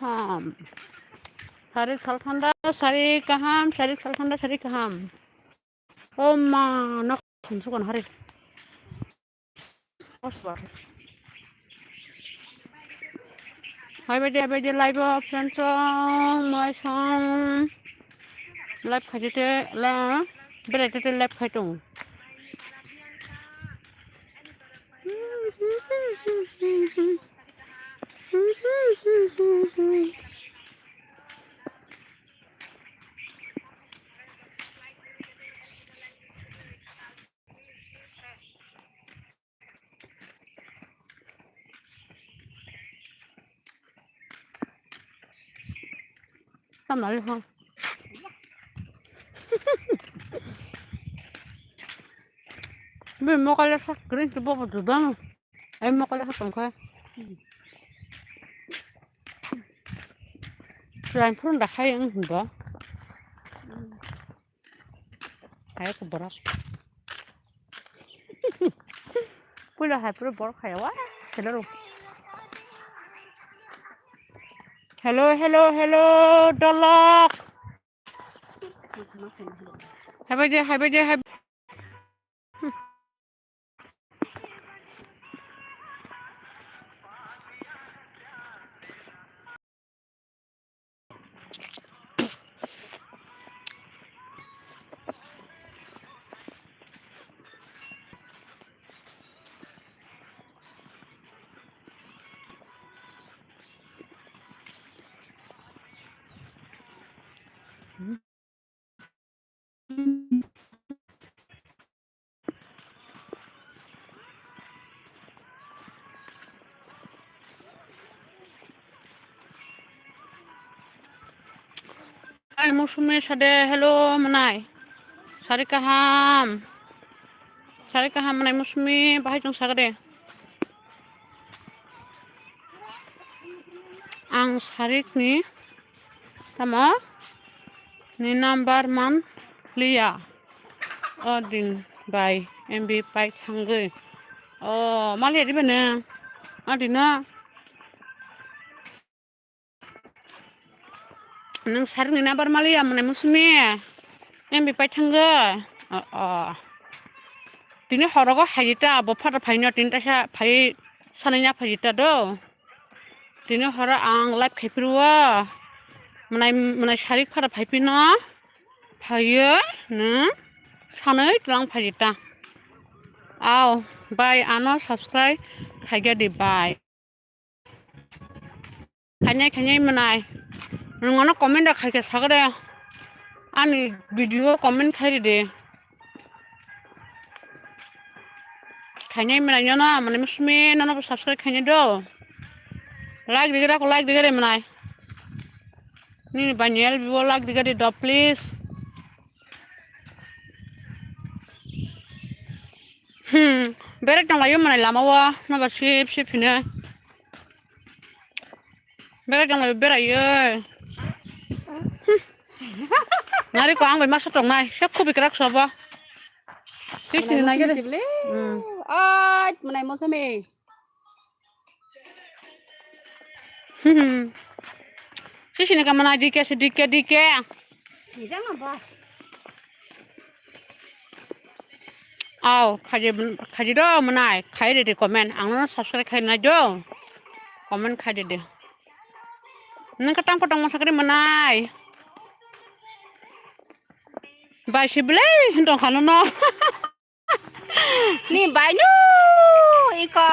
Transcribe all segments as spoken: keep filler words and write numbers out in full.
Ham. Sari salthanda, sari kaham, sari salthanda, sari kaham. O ma, nok sumsukon hari. Hai baidi, hai baidi live o friends o, mai song live khaidi te la, berai te te live khai tong. Tamari ha. Be mokole sak green ke bobo dudano. Ai mokole sak tongkha. Lain phurun da khai ang hunda. Kaya ko borok. Puila hai pura borok kaya wa. Hello. Hello, hello, hello, dolok. Hai bai de, hai bai de, hai. Ai, Musumi sade, hello, manai. Sari kaham. Sari kaham, manai, Musumi, bahai chwng sagade. Ang sarik ni tamo ni number man liya. O din bai M B pai thangwi. O mali di bene. O dino. Nung sarik ni number mali ya mane Musumi. M B pai thangwi. O, o. Tini horogo haji ta abo phata phaino tini ta sa phai sananya phaji ta do. Tini horo ang live khai phirwo. Mwnai, mwnai sarik phara phai phino. Phaiyo, nung sanai tlang phaji ta. Aw, bai ano subscribe khaigya di bai. Khainai khainai mwnai. Nung ano comment da khaikhe sagade. Ani video comment khairi de. Khainai mwnai nyono, mane Musumi nono bo subscribe khainai do. Like digira ko like digare mwnai. Nini bani L B o like digare do, please. Hmm, berai tonglaio mwnai lama o, noba sip sip hino. Berai tonglaio, berai oi. Nari ko ang bai masa tongnai, se khubi krak sobo. Sip sini nai gede. Ai, mwnai Musumi. Hmm. Sisini ka mwnai D K si D K D K. Nijang na ba. Aw, khaji, khaji do mwnai, khai de de comment. Ang no subscribe khai nai do. Comment khai de de. Nang ka tang patang masa kari mwnai. Bai si belai hintong khano no. Ni bai no iko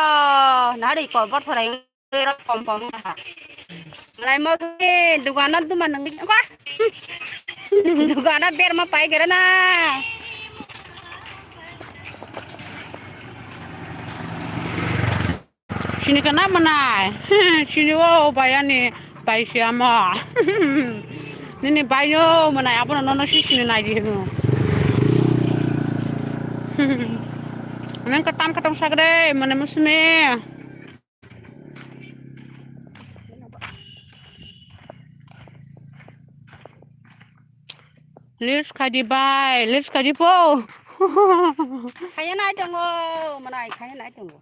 nari ko bor thorai ro pom pom ha. Ngai mo ni dugana duma nang ni ko. Dugana ber ma pai gera na. Sini kana mwnai. Sini o bai ani bai si amo. Nini bai o mwnai abono nono si sini nai di hino. Nang ka tam ka tong sagre mane Musumi. Lis khai di bai, lis khai di po. Khaya nai tongo, mwnai khaya nai tongo.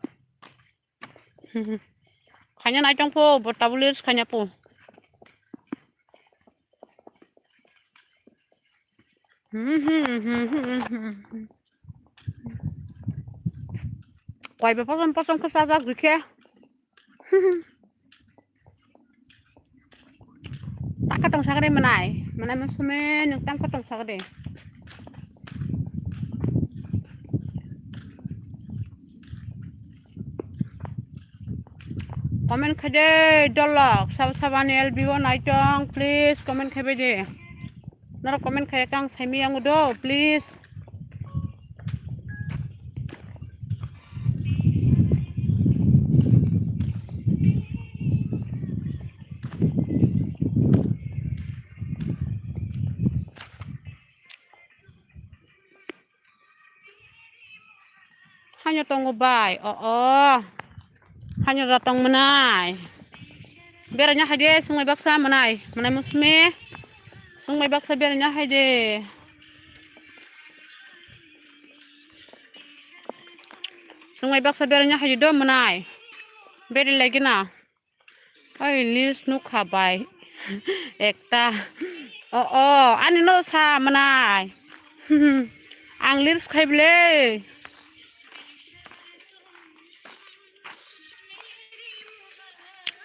Khanya nai tong po, bo tabuk lis khanya po. Koi ba posom posom khe chajak rikhe. Taka tong sagade manai, manai mo sume nung tang ko tong sagade. Comment khaide dolok, sab sabani L B O naitong, please comment khaibai de. Noro comment khaiya kang saimi yangu do, please. Haino tongo bai, o, o. Haino da tong manai. Beraina haide, sungbai baksa manai. Manai musme. Sungbai baksa beraina haide. Sungbai baksa beraina haide do manai. Beri lagi na. Oi, reels nukha bai. Ekta. O, o, ani no sa manai. Ang reels khai bwle.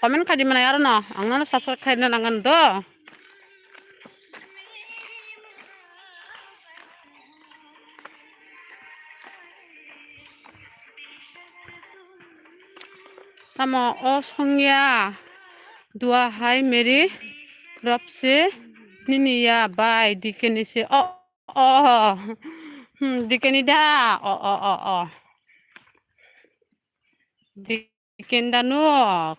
Comment khai di manai aro no. Ang no subscribe khai na nangan do. Tamo o songya dua hai meri robse nini ya bai dikeni se o o hmm, dikeni da o o o o dikeni da nuk.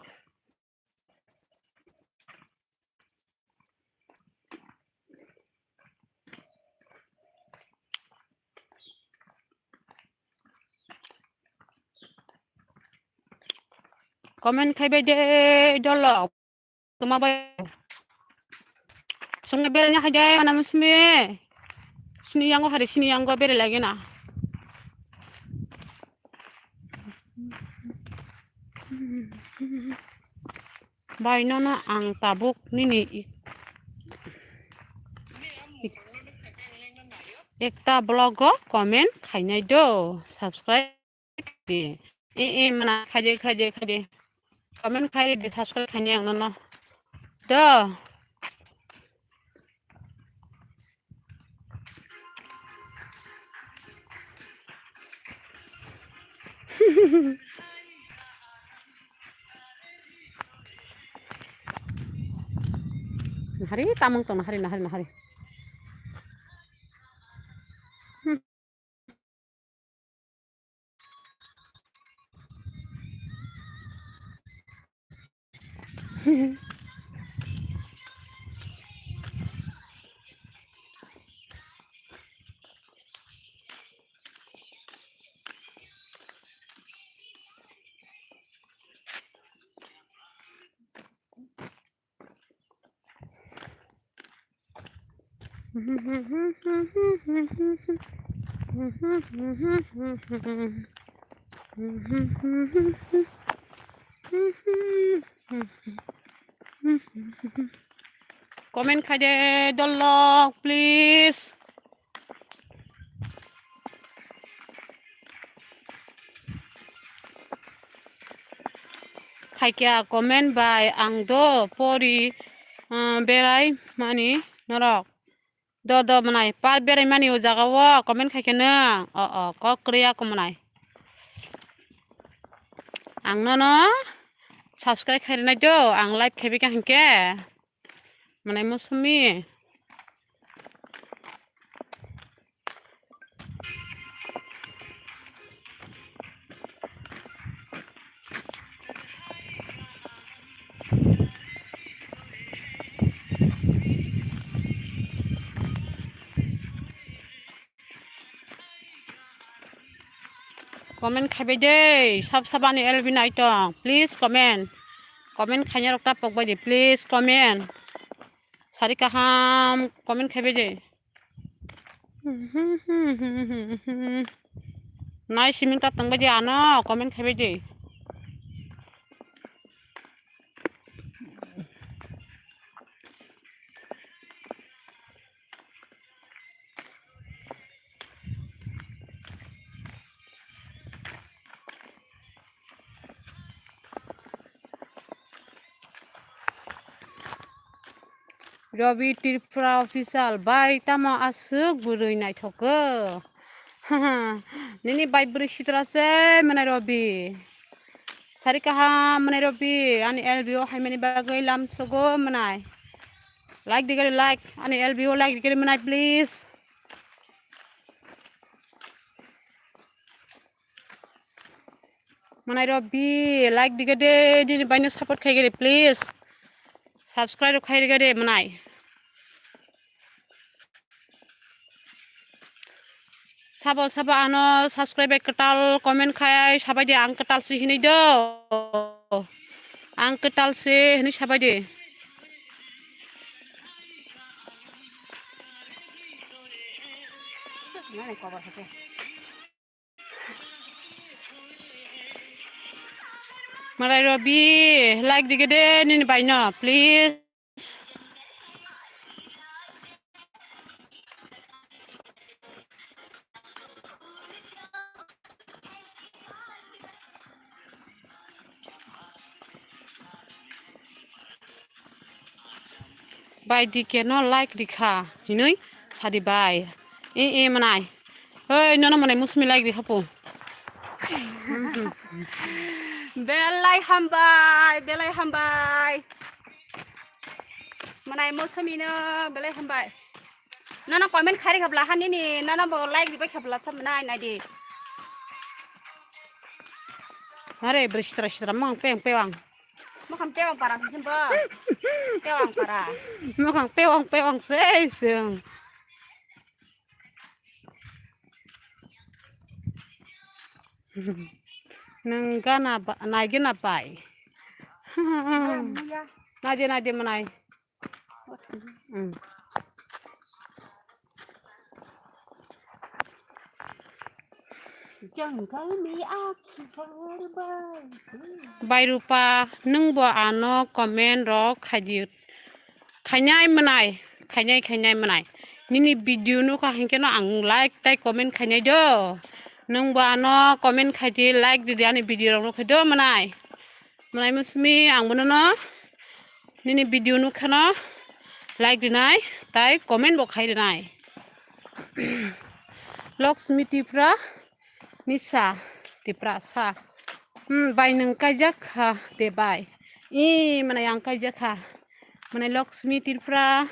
Comment khai bai de dolok. Tuma bai. Sunga bere nya khai de mana musme. Sini yango hari sini yango bere lagi na. Bai nono ang tabuk nini i- i- ekta vlog o comment khainai do, subscribe di. E e mana khaide khaide khaide comment khaide subscribe khainai ang nono do. Nahari tamung tong nahari nahari nahari. Comment khaide dolok, please. Khaikya comment bai ang do pori, ah, berai mani norok. Do do manai par berai mani o jaga o comment khaikya nang. O o kok kriya ko manai. Ang nono subscribe khairwnai do, ang live khaibika hinkhe. Manai musumi. Comment khaibai de, sab sabani L B naitong. Please comment. Comment khaina rok ta pokbai de. Please comment. Sari kaham comment khaibai de. Nai siming ta tongbai de ano comment khaibai de. Robi Tripura official, bai tamo aswk bwrwi naithok khe. Nini bai bwrwi sitra se mwnai Robi. Sari kaham mwnai Robi, ani L B O haimani bagwi lamsogo mwnai. Like digari like, ani L B O like digari mwnai please. Mwnai Robi, like digade, nini baino support khaigade, please. Subscribe khaigade, mwnai. Sabo, sabo ano subscribe kwtal, comment khai, sabai de ang kwtal si hinui do. Ang kwtal si hinui sabai de. Mwnai Robi, like digade nini baino, please. Bai di keno like di kha hinui sadi bai. E, e, mwnai. Oi, nono mwnai musmi like di khapu. Belai hambai, belai hambai. Mwnai musmi no belai hambai. Nono comment khairi khabla hani ni, nono bo like di bai khabla sa mwnai nai di. Are, bwrwi sitra sitra mong peng pewang. Mokhang pewang para sing bo. Pewang para. Mokhang pewang pewang sei sing. Nwng gana ba-, nai gana bai. Muya. Nai de, nai de mwnai. Hmm. Bai Rupa, nwng bo ano comment rok khaidi, khainai mwnai, khainai, khainai mwnai. Nini video nukha hinkhe no ang like tai comment khainai do. Nwng bo ano comment khaidi, like didi ani video rok nukha do mwnai. Mwnai musmi ang bono no nini video nukha no like rinai tai comment bo khai rinai. Lakshmi Tripura nisa Tripura sa. Hmm, bai nwng kaijak kha de bai. I mwnai ang kaijak kha. Mwnai Lakshmi Tripura,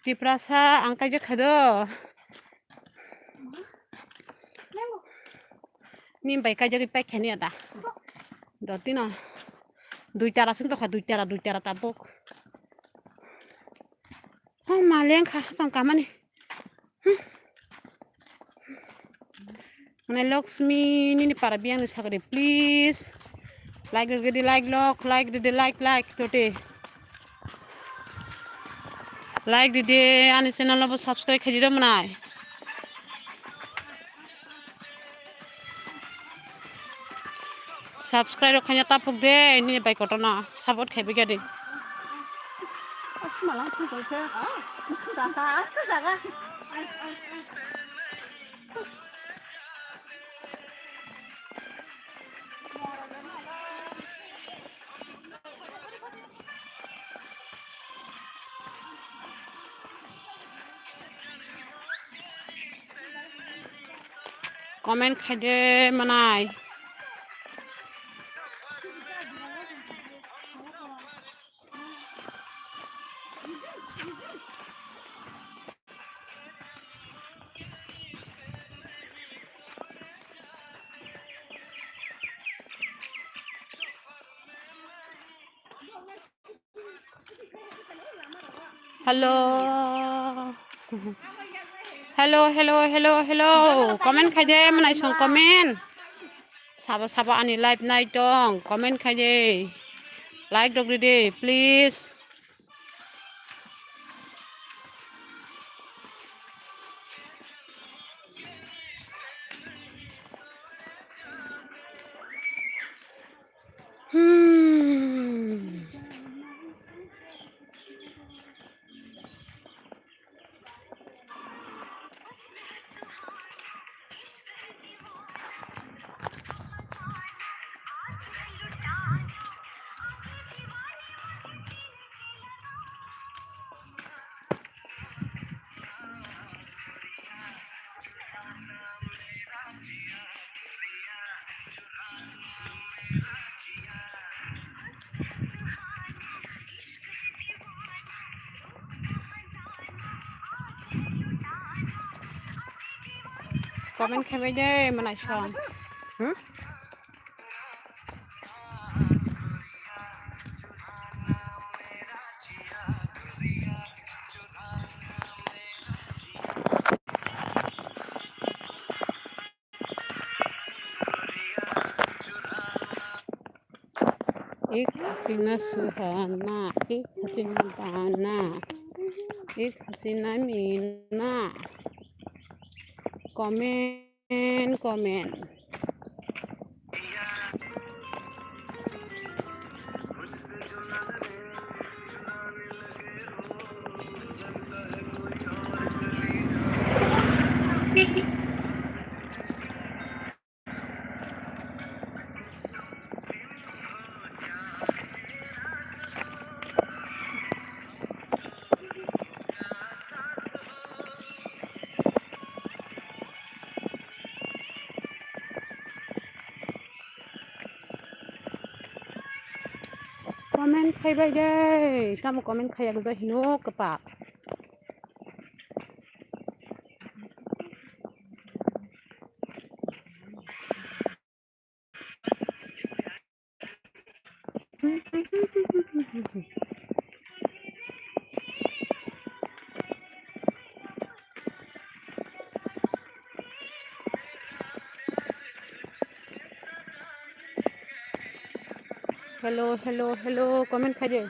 Tripura sa ang kaijak kha do. Ni bai kaijagwi paikha ni ada. Dotino. Dui tara sing tokha, dui tara, dui tara tabuk. Oh, ma leng kha, song kamani. Hmm. Mane Lakshmi, nini para biyang ni sagri, please. Like rwgwdi, like lok, like rwgwdi, like, like, tote. Like rwgwdi, ani channel no bo subscribe khaidi do mwnai. Subscribe rok khaina tapuk de, nini bai kotorno support khaibai gadi. Comment khaide mwnai. Hello. Hello, hello, hello, hello. Comment khaide mwnai song comment. Sabo sabo ani live nai tong comment khaide. Like rok ridi please. Hmm. Comment khai bai de, manai song. Hmm? एक हसीना सुहाना, एक हसीना बाना, एक हसीना Meena. Comment, comment. Comment khai bai de, tamo comment khai yak jai hino kwpak. Hello, hello, hello, comment khai de.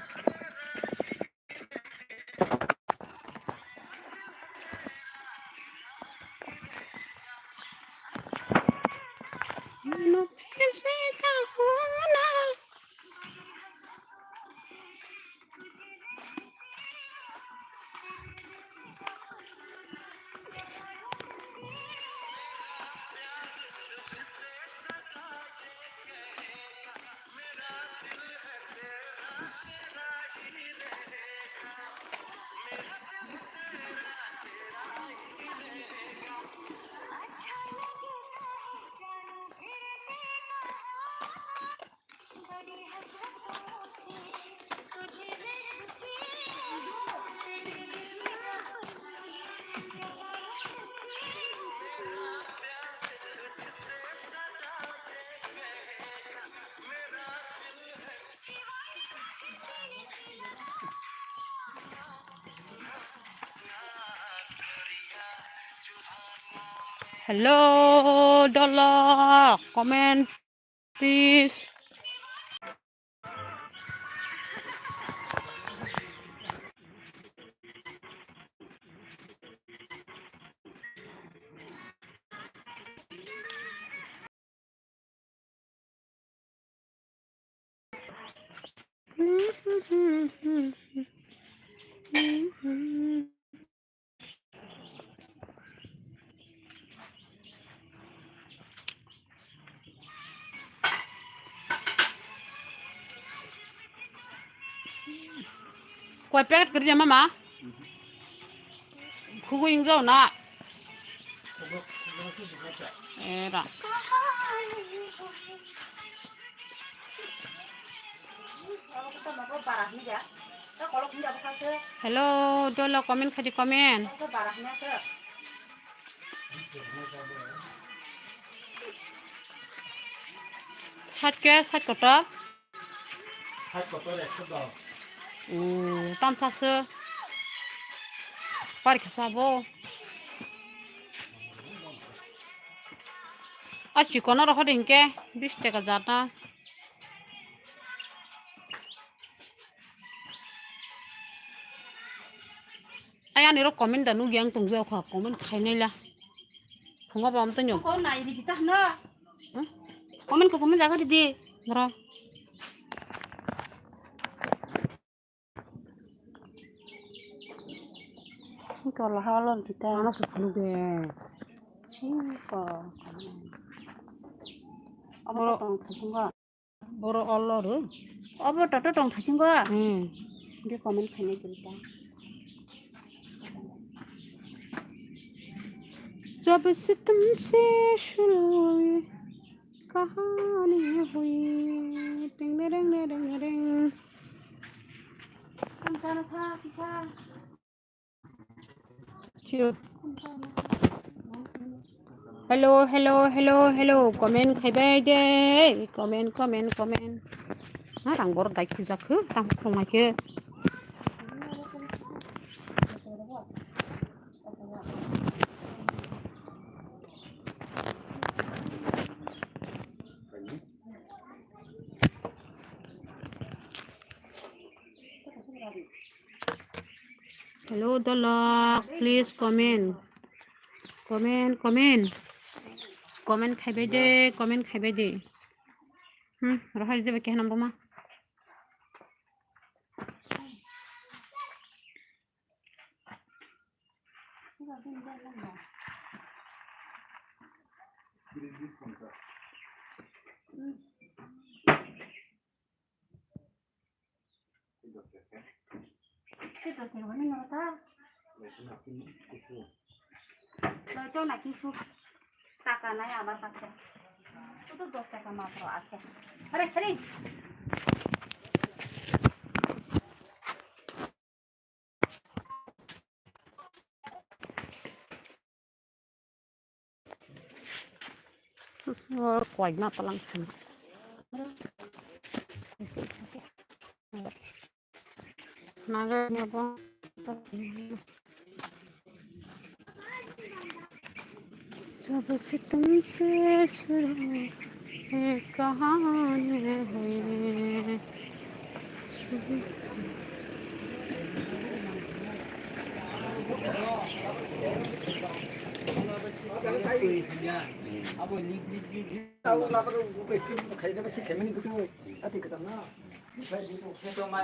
Hello, dolo, comment, please. Koi packet kwrwi ya mama? Khugui wng jao na? Era. Hello, dolo comment khai di comment. Sat ke, sat kotor. Sat kotor ekso dos. Oh, tamsa se. Pari khe sabo. A chikon oro hode hinkhe bis taka jat na. Ai ani rok comment da nugya ang tong jao kha, comment khai nai la. Phungo bam tong yo. Ko nai ri kita na. Hmm? Comment kasa man jaga di di. Bro. Ko la ha lon kita. Ana su phunu ge. Hmm, ko. Abo tong khasingo. Boro olo ro. Obo toto tong thasingo. Hmm. Di comment khainai gurita. जब से तुमसे शुरू हुई कहानी हुई, टिंग टिंग टिंग टिंग। Sure. Hello, hello, hello, hello. Comment khaibai de. Comment, comment, comment. Ha, rang bor dai khijak khe, tang khong nai khe. Hello, Dolok, please comment. Comment, comment. Comment khaibai de, comment khaibai de. Hmm, rohai de ke hanam boma. Khe dos taka mani noro ta. Loito na kisu. Taka nai abar kacha. Sudu dos taka matro ase. Are, are. Or koina talang sini. Naga nyabo. जब से तुमसे शुरू हुई कहानी है।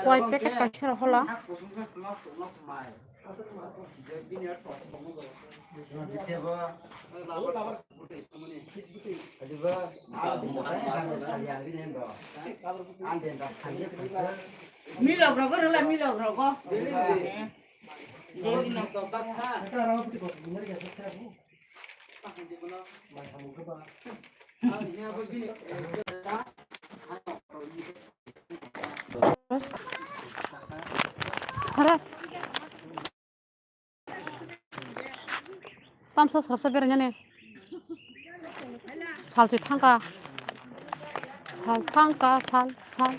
Koi packet kaisa rw hola. Milok rogo rwla, milok rogo. Hara. Tamsa srapsa berainani. Salchi thangka. Sal thangka, sal, sal.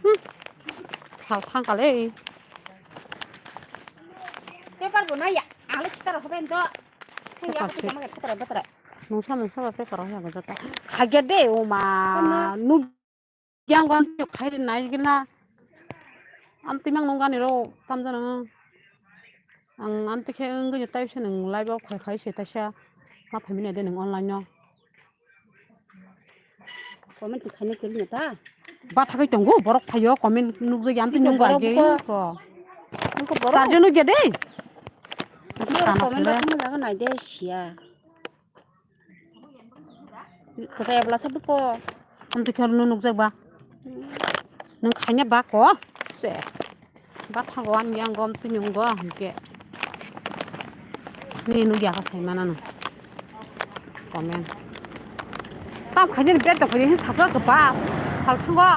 Hmm. Sal thangka le. Paper bo naya, ang le khitaro hoben do. Paper se. Khitaro batra. Nungsa nungsa ba paper ya gajata. Khagya de oma. Nuk. Yang gwan khairi nai gina. Am timang nung gani ro tamjana. Ang am tikhe wngwi tai se nung live o khai khai se taisa. Ma phaimani de nung online no. Comment se khaina kiri ta. Ba thagai tongo borok phaio comment nukjagya am ti nung bai ge ko. Nung ko borok. Charjo nukya de. Comment ba thangma jaga nai de sia. Kwchai abla sa buko. Amtwi khe nung nukjak ba. Nung khaina ba ko. Se. Ba thago ani yang gom tini ungo hwnkhe. Ni nukya kha sai mana nung. Comment. Tam khaina ni bet to khaina sakha kwpa. Sal thango.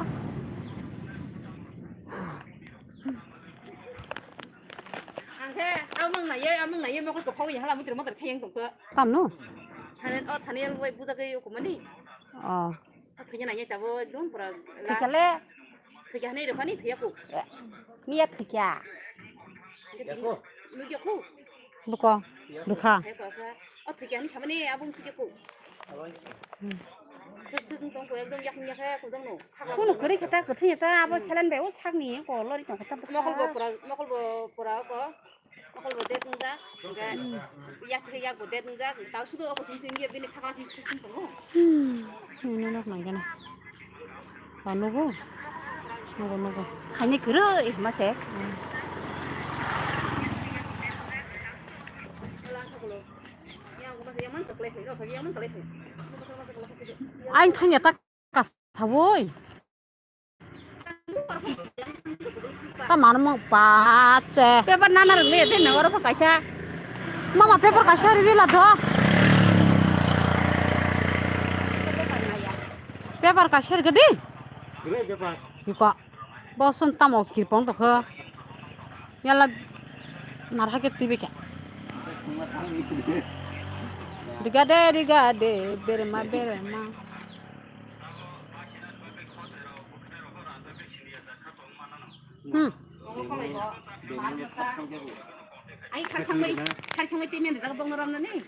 Ang khe amang naiye, amang naiye mokol kwphao ya hala mutri motor khe yang tongkha. Tamno? Thane, o thane yang bai buja khe kumani. Oh. Thikya naiye tabo dong pura. Thikya le. Thikya hanai rokani thikya ku. Miya thikya. Nukya ku. Buko. Dukha. Hai ko sa. O thikya ni samani abung thikya ku. Hmm. Thik thik tong ko ekdom yak yak hai ko dong no. Kuno kwrwi khe ta kwthwi ta abo selen bai o sakni ko lori tong khe ta. Mokol bo pura, mokol bo pura ko. Mokol bo det wngjak. Hwnkhe yak khe yak bo det wngjak. Tao sudo o kuching sing ye bini khakla sing sing tongo. Hmm. Ini nok nai gana. Ba nugo. Nugo nugo. Khaini kwrwi ma se. Hmm. Yang ma se yang man taklai thai, yang man taklai thai. Ang thanya tak. Kasaboi. Ta manmo pache. Paper nana rwgwi de na oro kaisa. Mama paper kaisa riri la do. Paper kaisa rigi di. Gre paper. Iko. Bosun tamo kirpong tokho. Yala. Narha ke twi bikha. Riga de, riga de, berma, berma. Hmm. Ai, kha thangbai, kha thangbai twi men rijak bong ram nani.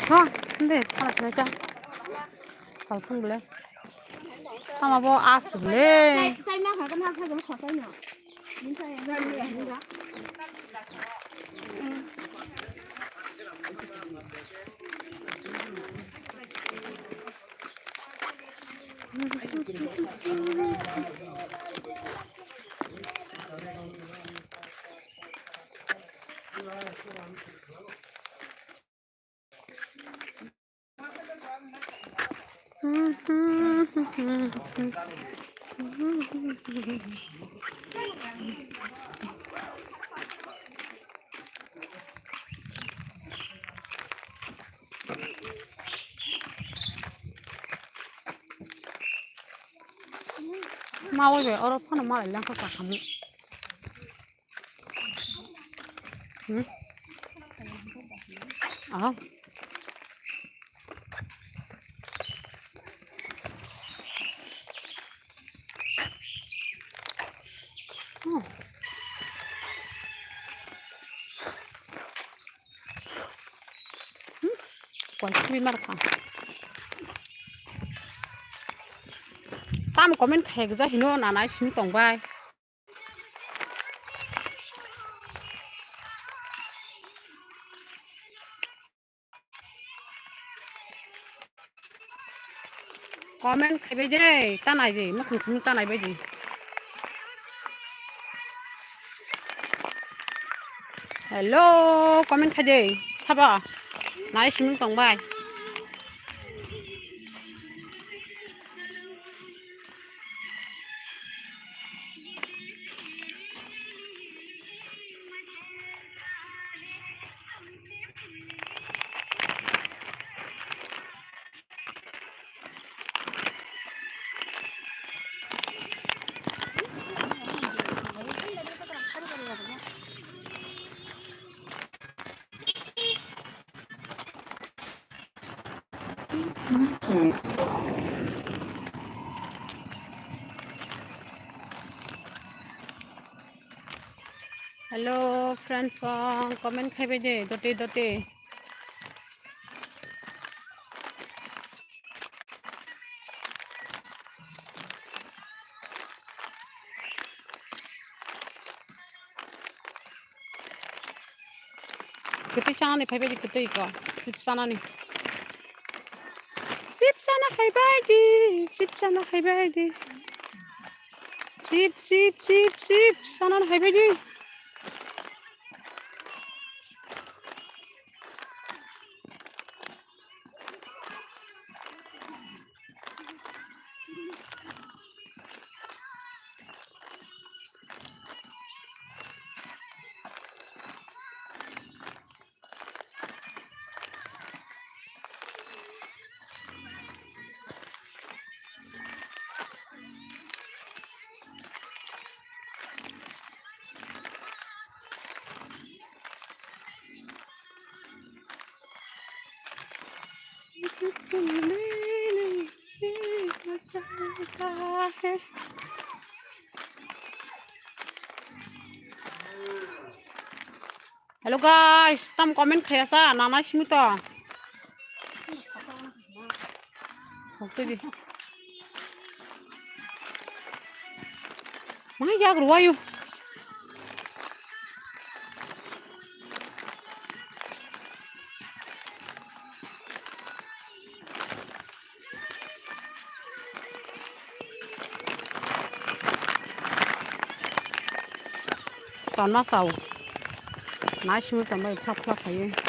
Ha, hindi, pala pala ka. Kalpun bole. Tama bo asuk le. Ma oi bai oro phano malai langkha kahamwi. Hmm? Aha. Hmm. Hmm. Kual sui mar kha. Tam comment khai gja hino nanai simi tong bai. Comment khai bai de, ta nai de, mukhung simi ta nai bai de. Hello, comment khai de, sabo, nai simi tong bai. Hello, friends, song comment khai bai de, dote, dote. Kwtwi chanani phaibaidi kwtwi ko, chips chanani. Chips chana phaibaidi, chips chana phaibaidi. Chips, chips, chips, chips chanani phaibaidi. Hello guys, tam comment khaya sa, nana simi to. Hokte di. Mai jak ruwayu. Tonna sao. Nai simi tongbai phlak phlak khaye.